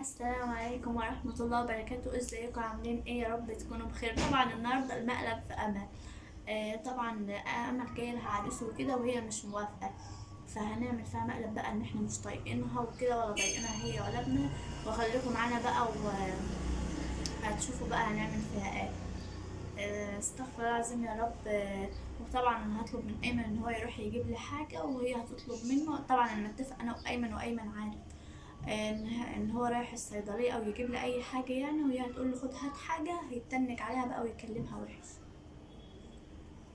السلام عليكم ورحمة الله وبركاته. ازيكم عاملين ايه؟ يا رب تكونوا بخير. طبعا النهارده المقلب في امل. طبعا امل جاية لها عريس وكده وهي مش موافقة، فهنعمل فيها مقلب بقى ان احنا مش طايقينها وكده، ولا طايقينها هي ولا ابنها. وخليكم معانا بقى وهتشوفوا بقى هنعمل فيها ايه. استغفر الله العظيم يا رب. وطبعا انا هطلب من ايمن ان هو يروح يجيب لي حاجة وهي هتطلب منه. طبعا انا متفق انا وايمن، وايمن عارف ان هو رايح الصيدلية او يجيب لي اي حاجة يعني، وهي هتقول له خد هات حاجة، هيتنك عليها بقى ويكلمها وحش.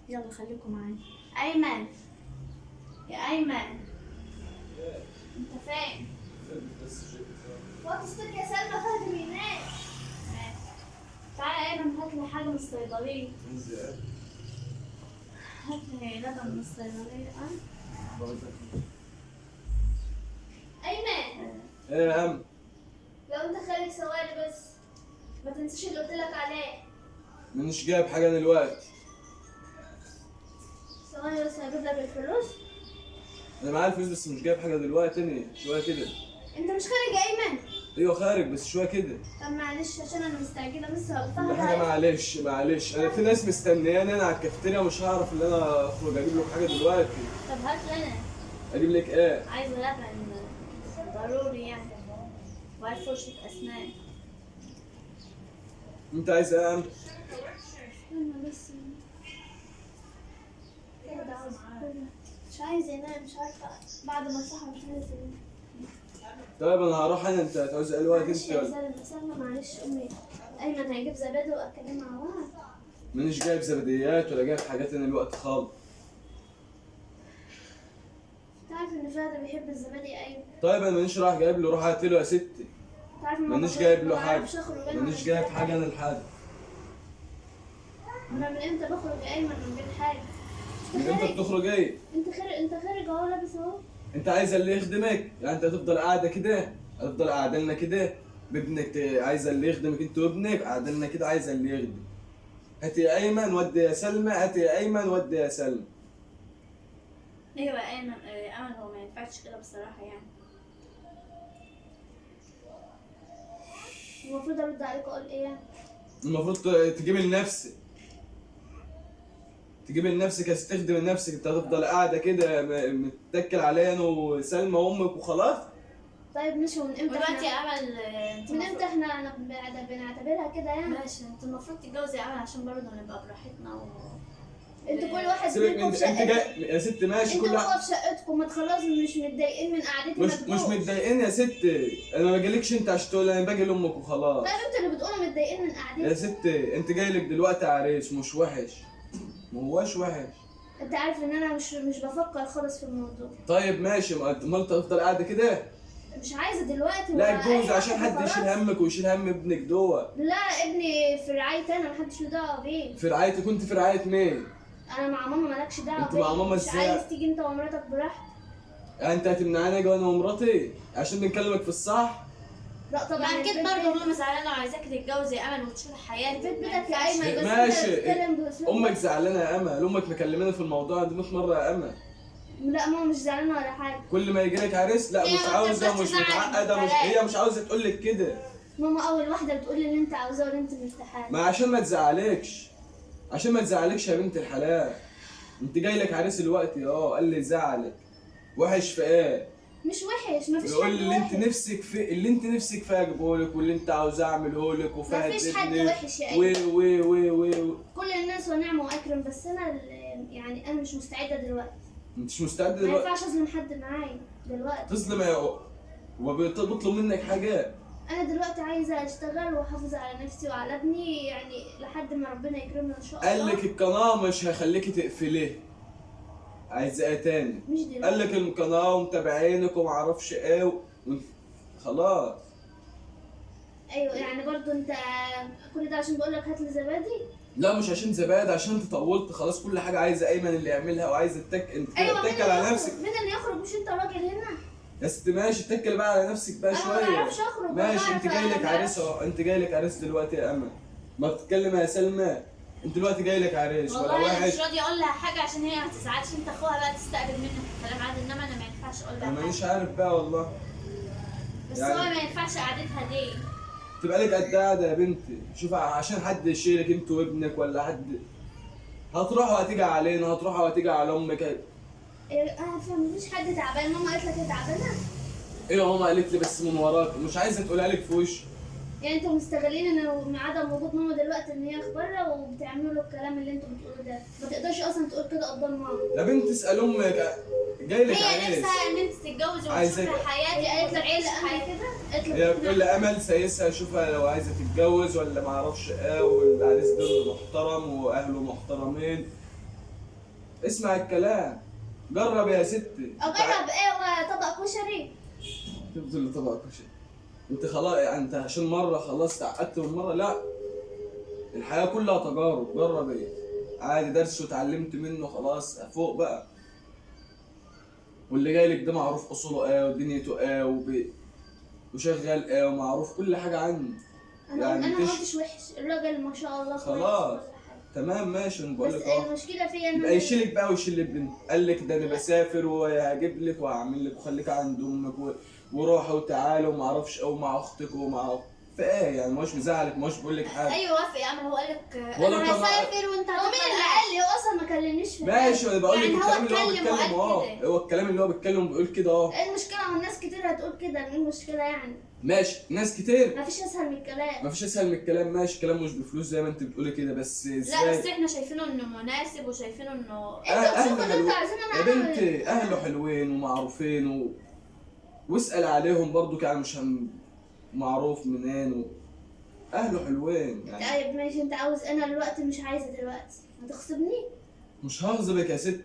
يلا خليكم معايا. ايمن، يا ايمن، انت فين؟ وطي صوتك يا سلمى، فهد من هناك. تعالى يا ايمن هات لي حاجة من الصيدلية، هات لي لبن من الصيدلية. ايمن، ايه يا عم؟ لو انت خارج ثواني بس، ما تنساش اللي قلت لك عليه. مانيش جايب حاجة دلوقتي. ثواني بس هجيب لك الفلوس. انا معايا الفلوس بس مش جايب حاجة دلوقتي، انا شوية كده. انت مش خارج يا ايمن؟ ايوه خارج بس شوية كده. طب معلش عشان انا مستعجلة بس. كل حاجة معلش معلش، انا في ناس مستنياني انا على الكافتيريا ومش هعرف ان انا اخرج اجيب لك حاجة دلوقتي. طب هات لنا. اجيب لك ايه؟ عايزه لبن ضروري يعني، وعايز فرشة أسنان. انت عايز ايه يا عم؟ استنى بس، فهد عاوز، مش عايز ينام، مش عارفه بعد ما صحى مش عايز ينام. طيب انا هروح انا، انت هتعوز ايه دلوقتي معلش انت يا ولا؟ سلمى، سلمى معلش، امي ايمن هيجيب زبادي واكلمها مع بعض. مانيش جايب زبديات ولا جايب حاجات انا الوقت خالص. انت عارف ان فهد بيحب الزبادي يا ايمن. طيب انا مانيش رايح جايب له، روح هات له يا ستي. انت عارف إن مانيش جايب له ما حاجة، بعرفش اخرج انا مانيش من جايب غير حاجة انا لحد. انا من امتى بخرج يا ايمن من غير حاجة؟ من امتى بتخرج ايه؟ انت خارج، انت خارج اهو، لابس اهو. انت عايزه اللي يخدمك؟ يعني انت هتفضل قاعدة كده؟ هتفضل قاعدة لنا كده بابنك؟ عايزه اللي يخدمك انت وابنك قاعدة لنا كده، عايزه اللي يخدم. هاتي يا ايمن ودي يا سلمى، هاتي يا ايمن ودي يا سلمى. ايوه يا ايمن، امل هو ما ينفعش كده بصراحة يعني. المفروض ارد عليك اقول ايه يعني؟ المفروض تجيب لنفسك، تجيب لنفسك، هتستخدم لنفسك. انت هتفضل قاعدة كده متكل عليا انا وسلمى وامك وخلاص. طيب ماشي، ومن امتى ودلوقتي يا احنا امل، انت من المفروض- امتى احنا بنعتبرها كده يعني؟ ماشي، انت المفروض تتجوزي يا امل عشان برضه نبقى براحتنا انتوا كل واحد سيبك منكم من في انت شقتكم، جاي يا ست، ماشي انتوا كل واحد هو في شقتكم، ما تخلصوا مش متضايقين من قعدتي؟ مش ما مش تجوش. متضايقين يا ستي، انا ما جالكش انت عشان تقول انا باجي لامك وخلاص. طيب انتوا اللي بتقولوا متضايقين من يا قعدتي. ستي انت جاي لك دلوقتي عريس مش وحش، ما هواش وحش. انت عارف ان انا مش بفكر خالص في الموضوع. طيب ماشي، ما انت امال تفضل قاعدة كده؟ مش عايزه دلوقتي. لا ولا اتجوز اي عشان واحد حد يشيل وخلاص. همك ويشيل هم ابنك دوت. لا ابني في رعايتي انا، محدش له دعوه بيه. في رعايتك؟ كنت في رعاية مين؟ انا مع ماما، مالكش دعوه انت مع بيا. ماما مش ازاي؟ عايز تيجي انت ومراتك براحتك. يعني انت هتمنعني اجي انا ومراتي عشان بنكلمك في الصح؟ لا طبعا ما اكيد البيت برضه بيت- ماما زعلانة وعايزاك تتجوزي يا امل وتشيل حياتك. البيت ما بيتك يا ينفعش. ايمن، بس ماشي. انت بتتكلم باسلوب. امك زعلانة يا امل، امك مكلماني في الموضوع ده 100 مرة يا امل. لا ماما مش زعلانة ولا حاجة. كل ما يجي لك عريس لا هي مش ما عاوزه، بترضاش مش تزعل متعقده، مش بالكلام. هي مش عاوزه تقول لك كده. ماما اول واحدة بتقول لي اللي انت عاوزاه واللي انت مرتاحة له. ما عشان ما تزعلكش، عشان ما تزعلكش يا بنت الحلال. انت جاي لك عريس الوقت اه قال لي زعلك وحش في ايه؟ مش وحش، مفيش يقول حد لي اللي انت وحش. نفسك في، اللي انت نفسك فيه اجيبه لك، واللي انت عاوزاه اعمله لك، وفهد مفيش حد ابنك وحش يا و ايمن. و و و كل الناس ونعمه واكرم، بس انا يعني انا مش مستعدة دلوقتي. انت مش مستعد ما دلوقتي؟ ينفعش اظلم حد معايا دلوقتي. تظلم يا هو بيطلب منك حاجة؟ انا دلوقتي عايزه اشتغل واحافظ على نفسي وعلى ابني يعني لحد ما ربنا يكرمنا ان شاء الله. قال لك القناة مش هخليكي تقفليه. عايزه ايه تاني؟ مش دلوقتي. قال لك القناة ومتابعينك ومعرفش ايه خلاص. ايوه يعني برضو انت كل ده عشان بقول لك هات لي زبادي؟ لا مش عشان زبادي، عشان انت طولت خلاص. كل حاجة عايزه ايمن اللي يعملها، وعايزه تتك انت ايوه مين تتكل اللي على يخرج؟ نفسك. مين اللي يخرج؟ مش انت راجل هنا؟ يا ست ماشي، اتكل بقى على نفسك بقى انا ما شوية. بعرفش اخرج، ولا ماشي، بعرف انت جاي لك أنا عريس اهو، انت جاي لك عريس دلوقتي يا امل. ما بتتكلم يا سلمى، انت دلوقتي جاي لك عريس ولا والله انا وحش؟ مش راضية اقول لها حاجة عشان هي ما تزعلش، انت اخوها بقى تستقبل منك الكلام عادي، انما انا ما ينفعش اقول لها انا حاجة. مانيش عارف بقى والله. بس يعني هو ما ينفعش قعدتها دي. تبقى لك قد قاعدة يا بنتي. شوف عشان حد يشيلك انت وابنك ولا حد، هتروح وهتيجي علينا، هتروح وهتيجي على امك. انا مفيش حد تعبان. ماما قالت لك هي تعبانة؟ ايه ماما قالت لي بس من وراك، مش عايزه تقولها لك في وشي. يعني انتوا مستغلين ان عدم وجود ماما دلوقتي ان هي بره وبتعملوا له الكلام اللي انتوا بتقولوه ده. ما تقدرش اصلا تقول كده قدام ماما. يا بنت اسال امك، جاي لك هي عريس. نفسها ان انت تتجوزي عايزاك. وتشوفي حياتك هي قالت لك وتعيش كل حياتك. امل كده؟ قالت لك هي بتقول لي امل سايسها، شوفها لو عايزه تتجوز ولا ما اعرفش ايه، والعريس ده محترم واهله محترمين. اسمع الكلام، جرب يا ستي. اجرب ايه؟ وطبق كشري؟ تفضل طبق كشري. انت خلاص يعني، انت عشان مرة خلاص تعقدت من مرة؟ لا، الحياة كلها تجارب. جرب ايه عادي، درس وتعلمت منه خلاص، فوق بقى. واللي جاي لك ده معروف اصوله ايه ودنيته ايه وشغال ايه ومعروف كل حاجة عنه. انا يعني انا ما قلتش وحش، الراجل ما شاء الله كويس خلاص. وكل حاجة. تمام ماشي، انا بقول بس لك اه المشكلة فيا ان يبقى يشيلك بقى ويشيل البنت. قال لك ده انا بسافر وهجيب لك وهعمل لك وخليك عند امك وروح وتعالى وما اعرفش او مع اختك ومع فايه يعني، مش مزعلك، مش بيقول لك حاجة. ايوه وافق يا امل، هو قال لك ولا انا كان- هسافر وانت هو مين هتفضل اللي قاعد. قال لي؟ هو اصلا ما كلمنيش في ماشي، انا بقول لك يعني هو الكلام اللي هو اتكلم بيتكلم وقال اه كده. هو الكلام اللي هو بيتكلم بيقول كده اه. ايه المشكلة؟ ما الناس كتير هتقول كده، ايه المشكلة يعني؟ ماشي، ناس كتير، مفيش اسهل من الكلام. مفيش اسهل من الكلام. ماشي، كلام مش بفلوس زي ما انت بتقولي كده، بس ازاي؟ لا بس احنا شايفينه انه مناسب وشايفينه انه انتوا تشوفوا اللي حلو- انتوا عايزينه. انا يا بنتي اهله حلوين ومعروفين واسال عليهم برضو، كان مش معروف منين اهله حلوين يعني. طيب ماشي، انت عاوز انا دلوقتي مش عايزه دلوقتي، هتغصبني؟ مش هغصبك يا ستي،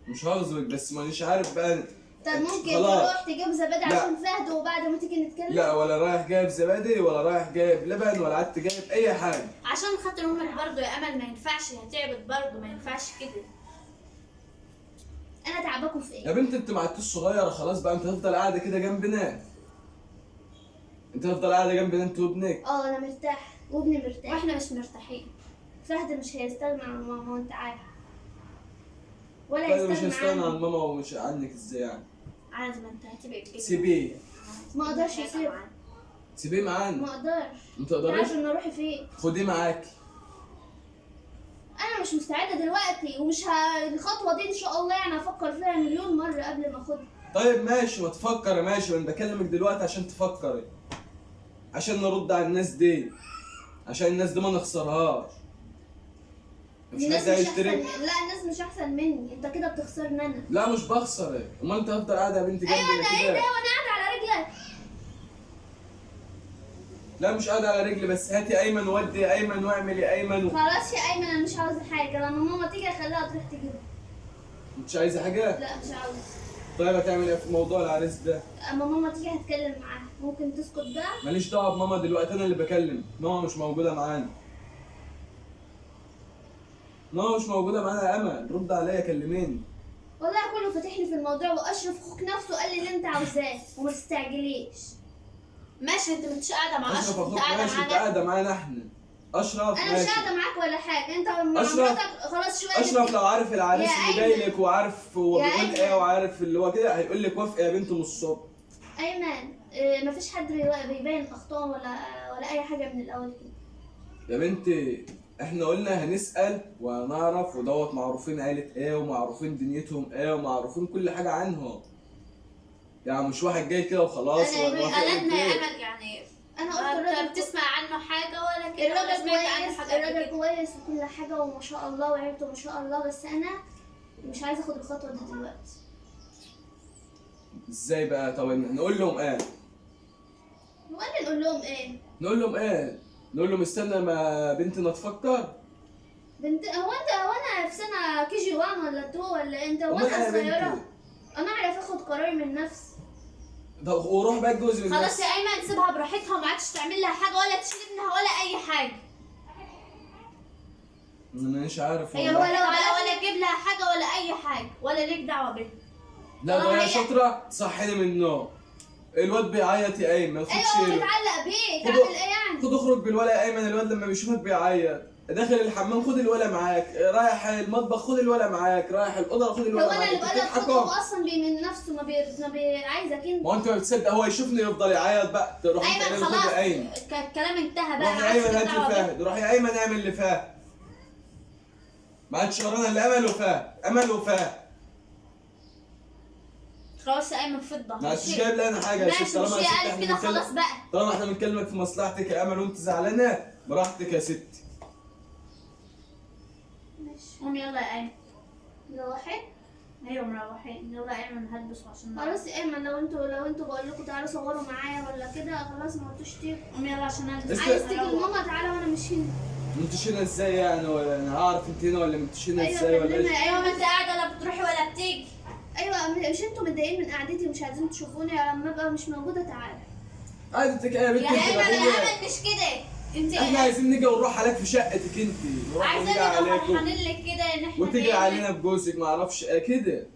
مش هغصبك، بس مانيش عارف بقى. طب ممكن خلاص. تروح تجيب زبادي لا. عشان فهد وبعد ما تيجي نتكلم؟ لا، ولا رايح جايب زبادي ولا رايح جايب لبن ولا قعدت جايب اي حاجة. عشان خاطر امك برضه يا امل، ما ينفعش، هتعبت برضه، ما ينفعش كده. انا تعباكم في ايه؟ يا بنت انت ما عدتيش صغيرة خلاص بقى، انت هتفضل قاعدة كده جنبنا، انت هتفضل قاعدة جنبنا انت وابنك. اه انا مرتاح وابني مرتاح، واحنا مش مرتاحين. فهد مش هيستغنى عن ماما وانت عارف، ولا طيب مش هيستغنى هيستغنى عني. عن ماما ومش عنك ازاي يعني؟ عادي، ما انت هتبقى كده. سيبيه. ما اقدرش اسيبه. سيبيه معانا. ما اقدرش. ما تقدريش؟ عارف ان اروحي فين؟ خديه معاكي. انا مش مستعدة دلوقتي، ومش الخطوة دي ان شاء الله يعني هفكر فيها مليون مرة قبل ما اخدها. طيب ماشي، ما تفكر، ماشي، انا بكلمك دلوقتي عشان تفكري، عشان نرد على الناس دي، عشان الناس دي ما نخسرهاش. مش الناس حد مش هيشتري. احسن، لا الناس مش احسن مني، انت كده بتخسرني انا. لا مش بخسرك، امال انت هتفضل قاعدة يا بنتي جنبي ايوه ده ايه كده؟ ده؟ وانا قاعدة على رجلك؟ لا مش قاعدة على رجلي، بس هاتي ايمن ودي يا ايمن واعمل يا ايمن خلاص يا ايمن، انا مش عاوزه حاجة، لما ماما تيجي اخليها تروح تجيبها. مش عايزه حاجة؟ لا مش عاوزه. طيب هتعمل ايه في موضوع العريس ده؟ اما ماما تيجي هتكلم معاها، ممكن تسكت بقى؟ ماليش دعوه بماما دلوقتي، انا اللي بكلم، ماما مش موجودة معانا. ماما مش موجودة معانا يا امل، رد عليا كلميني. والله كله فاتحني في الموضوع، واشرف اخوك نفسه قال لي اللي انت عاوزاه وما تستعجليش. ماشي، انت مش قاعدة مع اشرف اشرف، اخوك انت قاعدة ماشي، انت معانا. قاعدة معانا احنا. اشرف انا مش ماشي. قاعدة معاك ولا حاجة، انت مع أشرف. مراتك خلاص شوية. اشرف لو عارف العريس يا اللي جاي أيمن. لك وعارف هو يا بيقول أيمن. ايه وعارف اللي هو كده، هيقول لك وافقي يا بنت من الصبح. ايمن مفيش حد بيبين اخطائه ولا اي حاجة من الاول كده. يا بنتي احنا قلنا هنسأل وهنعرف، ودوت معروفين عيلة ايه ومعروفين دنيتهم ايه ومعروفين كل حاجة عنهم. يعني مش واحد جاي كده وخلاص أنا وهنوافق قالتنا يا ليه؟ امل يعني، انا قلت ما الراجل بتسمع عنه حاجة ولا كده، ولا الراجل سمعت عنه كويس، حاجة قبل الراجل كده. كويس وكل حاجة وما شاء الله وعيلته ما شاء الله، بس انا مش عايزه اخد الخطوة دي دلوقتي. ازاي بقى؟ طب نقول لهم ايه؟ وانا نقول لهم ايه؟ نقول لهم ايه؟ نقول لهم استنى ما بنتنا تفكر؟ بنت هو انت، هو انا في سنة KG 1 ولا 2 ولا انت؟ أمال وانا إيه يا صغيرة بنتي؟ انا اعرف اخد قرار من نفسي. ده وروح بقى اتجوز من خلاص نفسك. يا ايمن، سيبها براحتها وما عادش تعمل لها حاجة ولا تشيل ابنها ولا اي حاجة. انا مش عارف هي والله. ولا ولا تجيب لها حاجة ولا اي حاجة ولا ليك دعوه بيها. لا ده طالما هي هي- شاطرة تصحيني من النوم. الواد بيعيط يا ايمن، خد ايوه هو شيله. متعلق بيك، خد اعمل ايه يعني؟ خد اخرج بالولا يا ايمن، الواد لما بيشوفك بيعيط. داخل الحمام خد الولا معاك، رايح المطبخ خد الولا معاك، رايح الاوضة خد الولا هو معاك. انا اللي انت بقول لك خد، بتضحكوا. هو اصلا من نفسه ما بي عايزك انت. ما هو انت ما بتصدق، هو يشوفني يفضل يعيط بقى. تروح انت ايمن قايل له خد خلاص يا ايمن، الكلام انتهى بقى، روح ما يا عادش ايمن لك هات دعوه لي بيه. فهد، روح يا ايمن اعمل لفهد. ما عادش ورانا الا امل وفهد، امل وفهد. خلاص يا ايمن فضة. ما عادش جايب لنا حاجة يا ماشي، ست. طالما مش يا هي ست قالت احنا كده بنتكلم، خلاص بقى. طالما احنا بنكلمك في مصلحتك يا امل وانت زعلانة براحتك يا ستي. ماشي قوم يلا يا ايمن. مروحين؟ ايوه مروحين، يلا يا ايمن هلبس عشان نروح. خلاص يا ايمن، لو انتوا بقول لكم تعالوا صوروا معايا ولا كده، خلاص ما قلتوش تيجوا. قوم يلا عشان البس. عايز تيجي لماما تعالى وانا مش هنا. انت هنا ازاي يعني؟ ولا انا هعرف انت هنا ولا انت هنا ايوه ازاي ولا كلمنا ايه؟ يا ايوه ما ايمن. انت قاعدة لا بتروحي ولا بتيجي. ايوه مش انتوا متضايقين من قعدتي ومش عايزين تشوفوني؟ لما ابقى مش موجودة تعالى. قعدتك ايه يا بنت؟ يا انت ايمن غبية. يا امل مش كده انت. احنا عايزين نيجي ونروح عليك في شقتك انت، نروح عايزين ونيجي نبقى عليك فرحانين لك كده ان احنا وتيجي جايين. علينا بجوزك ما اعرفش ايه كده.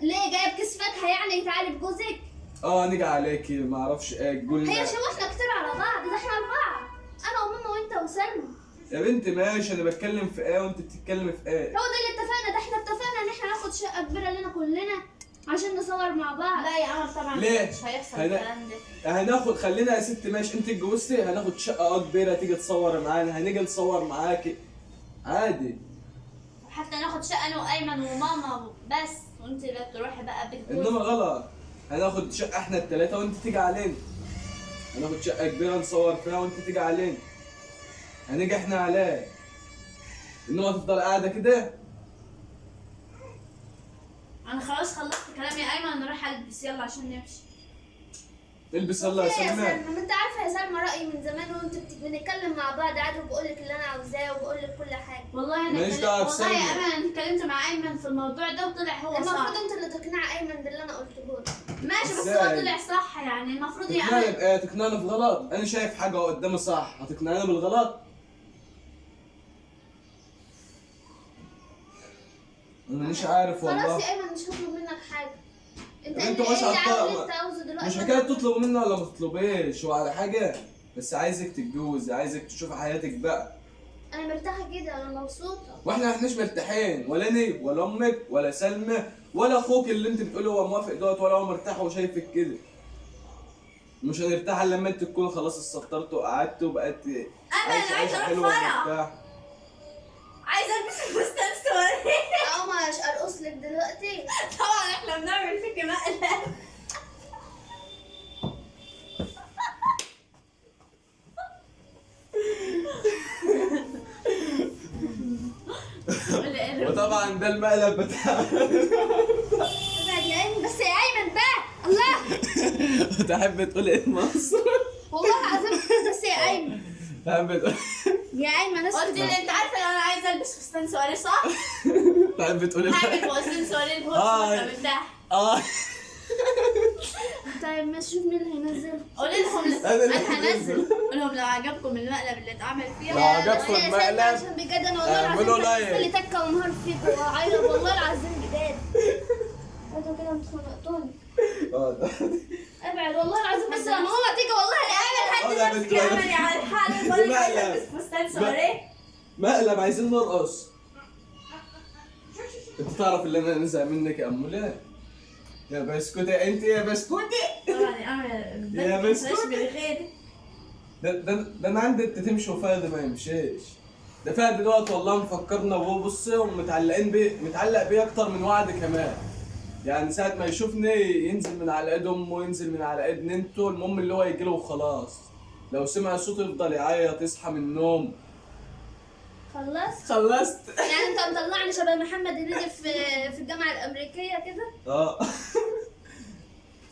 ليه جايب كيس فاكهة يعني؟ تعالي بجوزك. اه نيجي عليكي ما اعرفش ايه تقول هي شوحنا كتير على بعض، ده احنا اربعة، انا وماما وانت وسلمى. يا بنت ماشي، انا بتكلم في ايه وانت بتتكلمي في ايه؟ هو ده اللي اتفقنا، ده احنا اتفقنا ان احنا ناخد شقه كبيرة لنا كلنا عشان نصور مع بعض. لا يا امل طبعا ليه؟ مش هيحصل الكلام ده. هناخد، خلينا يا ست ماشي، انت اتجوزتي هناخد شقه كبيرة تيجي تصور معانا، هنيجي نصور معاكي عادي. حتى ناخد شقه انا وايمن وماما بس، وانت لا تروحي بقى بيت جوزك. انما غلط، هناخد شقه احنا الثلاثة وانت تيجي علينا. هناخد شقه كبيرة نصور فيها وانت تيجي علينا، هنيجي احنا عليك. انما تفضل قاعدة كده. انا خلاص خلصت كلامي يا ايمن، انا رايحة البس يلا عشان نمشي. البس يلا يا يا سلمى. سلمى، ما انت عارفه يا سلمى رايي من زمان، وانت بنتكلم مع بعض عادي، وبقول لك اللي انا عاوزاه وبقول لك كل حاجة. والله انا ماليش دعوة والله يا بسلمى. امل انا اتكلمت مع ايمن في الموضوع ده وطلع هو صح. المفروض انت اللي تقنع ايمن باللي انا قلته له. ماشي بس هو إزاي؟ طلع صح يعني، المفروض يا تقنعني امل. بايه؟ تقنعني في غلط؟ انا شايف حاجة قدامي صح، هتقنعني بالغلط؟ انا مش عارف والله. خلاص يا ايمن مش هطلب منك حاجة. انت طب ايه انتوا مش اللي عاوز هتطلب- اللي انت عاوزه دلوقتي؟ مش حكاية تطلب مني ولا ما تطلبيش وعلى حاجة، بس عايزك تتجوزي، عايزك تشوفي حياتك بقى. انا مرتاحة كده، انا مبسوطة. واحنا ما احناش مرتاحين، ولا انا ولا امك ولا سلمى ولا اخوك اللي انت بتقولي هو موافق دوت، ولا هو مرتاح وشايفك كده. مش هنرتاح الا لما انت تكون خلاص اتسطرت وقعدت وبقت انا عايشه عايزه عيشه اروح حلوة فرح، ومرتاحه. عايزه البس الفستان سوري. اقوم ارقص لك دلوقتي. طبعا احنا بنعمل فيك مقلب. وطبعا ده المقلب بتاع ابعد يا ايمن، بس يا ايمن بقى الله. تحب تقول ايه مصر؟ والله العظيم بس يا ايمن، تحب تقول يا ايمن قلت اسكت. لي انت عارفه لو انا عايزه البس فستان سواري صح؟ تحب تقول ايه؟ هعمل فستان سواري اللي هو من تحت. طيب ماشي، شوف مين اللي هينزل. قولي لهم أنا اللي انا هنزل. قول لهم لو عجبكم المقلب اللي اتعمل فيها. لو عجبكم بس يا سلمى المقلب عشان بجد انا والله اعملوا العظيم like. اللي تكه ونهار فيكم وعيط والله العظيم بجد. انتوا كده انتوا خنقتوني. ابعد والله العظيم، بس لما ماما تيجي والله اعمل لا حد بنت نفسك ولا- يا امل على الحال، بقول لك عايزه مقلب. البس فستان سواري. مقلب، عايزين نرقص. انت تعرف اللي انا نزهق منك يا اموله؟ يا بسكوتة انت، يا بسكوتة. طبعا يا امل يا بسكوت. بالخير. ده انا عندي انت تمشي وفهد ما يمشيش. ده فهد دلوقتي والله مفكرنا وهو بص ومتعلقين بيه، متعلق بيه اكتر من وعد كمان. يعني ساعة ما يشوفني ينزل من على ايد امه، ينزل من على ايد ننتو، المهم اللي هو يجيله وخلاص. لو سمع صوته يفضل يعيط، يصحى من النوم. خلصت؟ خلصت. يعني انت مطلعني شبه محمد هنيدي في الجامعة الامريكية كده؟ اه.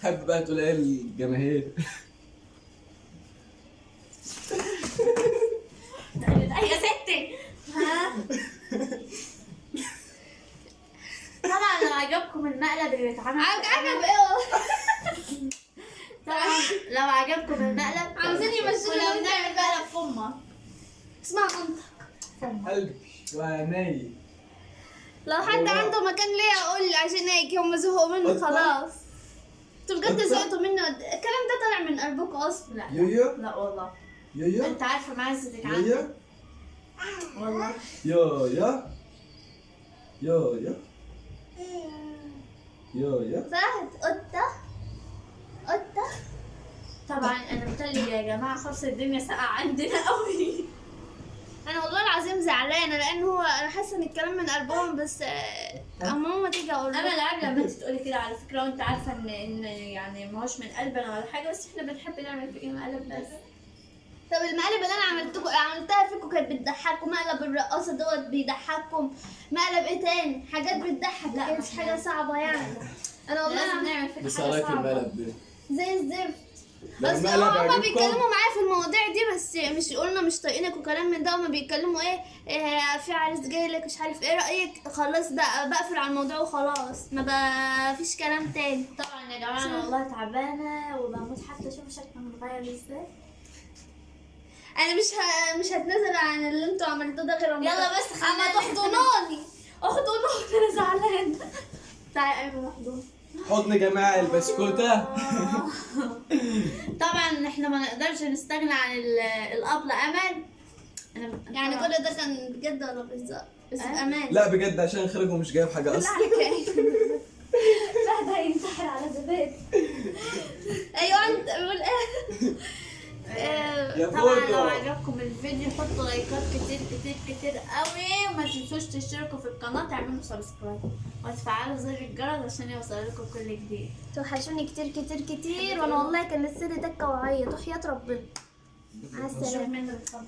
تحب بقى تقول ايه للجماهير؟ يا ستي ها. طبعا لو عجبكم المقلب اللي اتعمل، عجب ايه والله. طبعا لو عجبكم المقلب عاوزين يمشوني كنا وانت- بنعمل مقلب في امك. اسمع مامتك. قلبي وعيني. لو حد والله. عنده مكان ليا اقول لي عشان اجي، هم زهقوا مني قلت- خلاص. انتوا بجد قلت- زهقتوا مني، الكلام ده طالع من قلبكم اصلا. لا يويو لا والله يويو انت عارفه معزتك عندي. يويو. والله. يا يا يا يا يا يا فهد قطة قطة. طبعا انا متلجة يا جماعة خلاص، الدنيا ساقعة عندنا قوي. انا والله العظيم زعلانة لان هو انا حاسه ان الكلام من قلبهم، بس اما ماما تيجي اقول انا لها. العب لما انت تقولي كده على فكرة، وانت عارفه ان يعني ما هوش من قلبنا ولا حاجة، بس احنا بنحب نعمل فيه مقلب بس. طب المقالب اللي انا عملتها فيكم كانت بتضحككم، مقلب الرقاصه دوت بيضحككم، مقلب ايه تاني؟ حاجات بتضحك، لا، مش حاجة صعبة يعني. انا والله لازم العظيم نعمل فيك بس حاجة رايك في صعبة. المقلب ده؟ زي الزفت. لو اصل المقلب هما عجبكم بيتكلموا معايا في المواضيع دي بس مش قلنا مش طايقينك وكلام من ده، هما بيتكلموا ايه في عريس جاي لك مش عارف ايه رايك، خلاص بقى بقفل على الموضوع وخلاص، ما بقى فيش كلام تاني. طبعا يا جماعة انا والله تعبانة وبموت، حتى شوفوا شكلي متغير ازاي. انا مش هتنازل عن اللي انتوا عملتوه ده غير يلا بس اما خلينا تحضنوني، احضنوني انا زعلانة. تعالي يا ايمن احضن. حضن جماعي البسكوتة. طبعا احنا ما نقدرش نستغنى عن الابله امل. انا يعني كل ده كان بجد ولا بهزار؟ بس بامان. لا بجد، عشان خارج ومش جايب حاجة بالله أصلا. عليك يا ايمن. فهد هينتحر على زبادي. ايوه انت بقول ايه؟ يا طبعا لو فوتو. عجبكم الفيديو حطوا لايكات كتير كتير كتير قوي، وما تنسوش تشتركوا في القناة، تعملوا subscribe وتفعلوا زر الجرس عشان يوصلكم كل جديد. توحشوني كتير كتير كتير، وانا والله كان لسه دكه وعيط وحياة ربنا. مع شوف السلامة. مين اللي بتفضل.